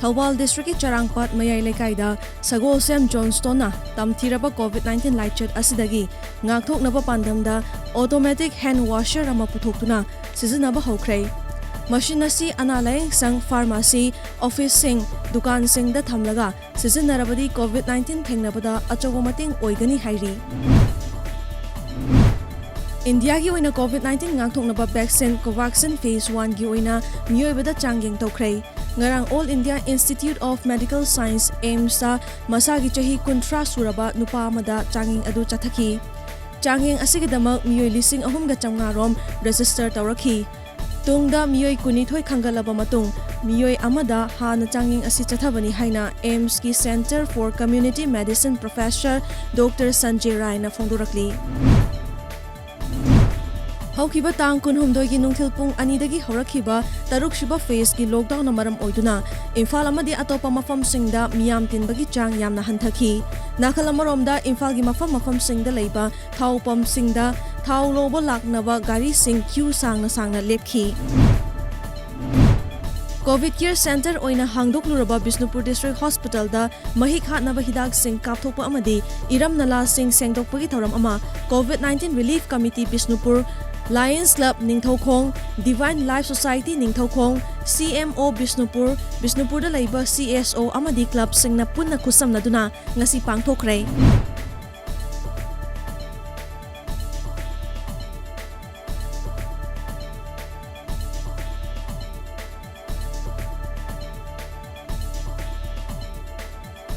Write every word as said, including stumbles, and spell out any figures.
ꯊꯧꯕꯥꯜ ꯗꯤꯁꯇ꯭ꯔꯤꯛꯀꯤ ꯆꯔꯥꯡꯄꯥꯠ ꯃꯌꯥꯏ ꯂꯩꯀꯥꯏꯗ ꯁꯒꯣꯜꯁꯦꯝ ꯖꯣꯟꯁꯇꯣꯟꯅ ꯇꯝꯊꯤꯔꯕ ꯀꯣꯚꯤꯗ ꯅꯥꯏꯟꯇꯤꯟ ꯂꯥꯏꯆꯠ ꯑꯁꯤꯗꯒꯤ ꯉꯥꯛꯊꯣꯛꯅꯕ ꯄꯥꯟꯗꯝꯗ ꯑꯣꯇꯣꯃꯦꯇꯤꯛ ꯍꯦꯟ ꯋꯥꯁꯔ ꯑꯃ ꯄꯨꯊꯣꯛꯇꯨꯅ ꯁꯤꯖꯤꯟꯅꯕ ꯍꯧꯈ꯭ꯔꯦ꯫ ꯃꯁꯤꯟ ꯑꯁꯤ ꯑꯅꯥ ꯂꯥꯌꯦꯡ ꯁꯪ, ꯐꯥꯔꯃꯥꯁꯤ, ꯑꯣꯐꯤꯁꯁꯤꯡ, ꯗꯨꯀꯥꯟꯁꯤꯡꯗ ꯊꯝꯂꯒ ꯁꯤꯖꯤꯟꯅꯔꯕꯗꯤ ꯀꯣꯚꯤꯗ ꯅꯥꯏꯟꯇꯤꯟ ꯊꯦꯡꯅꯕꯗ ꯑꯆꯧꯕ ꯃꯇꯦꯡ ꯑꯣꯏꯒꯅꯤ ꯍꯥꯏꯔꯤ꯫ ꯏꯟꯗꯤꯌꯥꯒꯤ ꯑꯣꯏꯅ ꯀꯣꯚꯤꯗ ꯅꯥꯏꯟꯇꯤꯟ ꯉꯥꯛꯊꯣꯛꯅꯕ ꯚꯦꯛꯁꯤꯟ ꯀꯣꯚꯥꯛꯁꯤꯟ ꯐꯦꯖ ꯋꯥꯟꯒꯤ ꯑꯣꯏꯅ ꯃꯤꯑꯣꯏꯕꯗ ꯆꯥꯡꯌꯦꯡ ꯇꯧꯈ꯭ꯔꯦ꯫ ꯉꯔꯥꯡ all India institute of medical science, ꯑꯦꯝꯁꯇ ꯃꯁꯥꯒꯤ ꯆꯍꯤ ꯀꯨꯟꯊ꯭ꯔꯥ ꯁꯨꯔꯕ ꯅꯨꯄꯥ ꯑꯃꯗ ꯆꯥꯡꯌꯦꯡ ꯑꯗꯨ ꯆꯠꯊꯈꯤ꯫ ꯆꯥꯡꯌꯦꯡ ꯑꯁꯤꯒꯤꯗꯃꯛ ꯃꯤꯑꯣꯏ ꯂꯤꯁꯤꯡ ꯑꯍꯨꯝꯒ ꯆꯥꯝꯃꯉꯥ ꯔꯣꯝ ꯔꯦꯖꯤꯁꯇꯔ ꯇꯧꯔꯛꯈꯤ꯫ ꯇꯨꯡꯗ ꯃꯤꯑꯣꯏ ꯀꯨꯟꯅꯤꯊꯣꯏ ꯈꯟꯒꯠꯂꯕ ꯃꯇꯨꯡ, ꯃꯤꯑꯣꯏ ꯑꯃꯗ ꯍꯥꯟꯅ ꯆꯥꯡꯌꯦꯡ ꯑꯁꯤ ꯆꯠꯊꯕꯅꯤ ꯍꯥꯏꯅ ꯑꯦꯝꯁꯀꯤ centre for community medicine professor doctor Sanjay ꯔꯥꯏꯅ ꯐꯣꯡꯗꯣꯔꯛꯂꯤ꯫ ꯍꯧꯈꯤꯕ ꯇꯥꯡ ꯀꯨꯟꯍꯨꯝꯗꯣꯏꯒꯤ ꯅꯨꯡꯊꯤꯜ ꯄꯨꯡ ꯑꯅꯤꯗꯒꯤ ꯍꯧꯔꯛꯈꯤꯕ ꯇꯔꯨꯛꯁꯨꯕ ꯐꯦꯖꯀꯤ ꯂꯣꯛꯗꯥꯎꯟꯅ ꯃꯔꯝ ꯑꯣꯏꯗꯨꯅ ꯏꯝꯐꯥꯜ ꯑꯃꯗꯤ ꯑꯇꯣꯞꯄ ꯃꯐꯝꯁꯤꯡꯗ ꯃꯤꯌꯥꯝ ꯇꯤꯟꯕꯒꯤ ꯆꯥꯡ ꯌꯥꯝꯅ ꯍꯟꯊꯈꯤ꯫ ꯅꯥꯀꯜ ꯑꯃꯔꯣꯝꯗ, ꯏꯝꯐꯥꯜꯒꯤ ꯃꯐꯝ ꯃꯐꯝꯁꯤꯡꯗ ꯂꯩꯕ ꯊꯥꯎ ꯄꯝꯁꯤꯡꯗ ꯊꯥꯎ ꯂꯧꯕ ꯂꯥꯛꯅꯕ ꯒꯥꯔꯤꯁꯤꯡ ꯀ꯭ꯌꯨ ꯁꯥꯡꯅ ꯁꯥꯡꯅ ꯂꯦꯞꯈꯤ꯫ ꯀꯣꯚꯤꯗ ꯀꯦꯌꯔ ꯁꯦꯟꯇꯔ ꯑꯣꯏꯅ ꯍꯥꯡꯗꯣꯛꯂꯨꯔꯕ ꯕꯤꯁꯅꯨꯄꯨꯔ ꯗꯤꯁꯇ꯭ꯔꯤꯛ ꯍꯣꯁꯄꯤꯇꯥꯜꯗ ꯃꯍꯤꯛ ꯍꯥꯠꯅꯕ ꯍꯤꯗꯥꯛꯁꯤꯡ ꯀꯥꯞꯊꯣꯛꯄ ꯑꯃꯗꯤ ꯏꯔꯝ ꯅꯂꯥꯁꯤꯡ ꯁꯦꯡꯗꯣꯛꯄꯒꯤ ꯊꯧꯔꯝ ꯑꯃ Covid nineteen relief committee Bishnupur, lions club Ningthoukhong, divine life society Ningthoukhong, C M ꯑꯣ ꯕꯤꯁꯅꯨꯄꯨꯔ, ꯕꯤꯁꯅꯨꯄꯨꯔꯗ ꯂꯩꯕ ꯁꯤ ꯑꯦꯁ ꯑꯣ ꯑꯃꯗꯤ ꯀ꯭ꯂꯕꯁꯤꯡꯅ ꯄꯨꯟꯅ ꯈꯨꯠꯁꯝꯅꯗꯨꯅ ꯉꯁꯤ ꯄꯥꯡꯊꯣꯛꯈ꯭ꯔꯦ꯫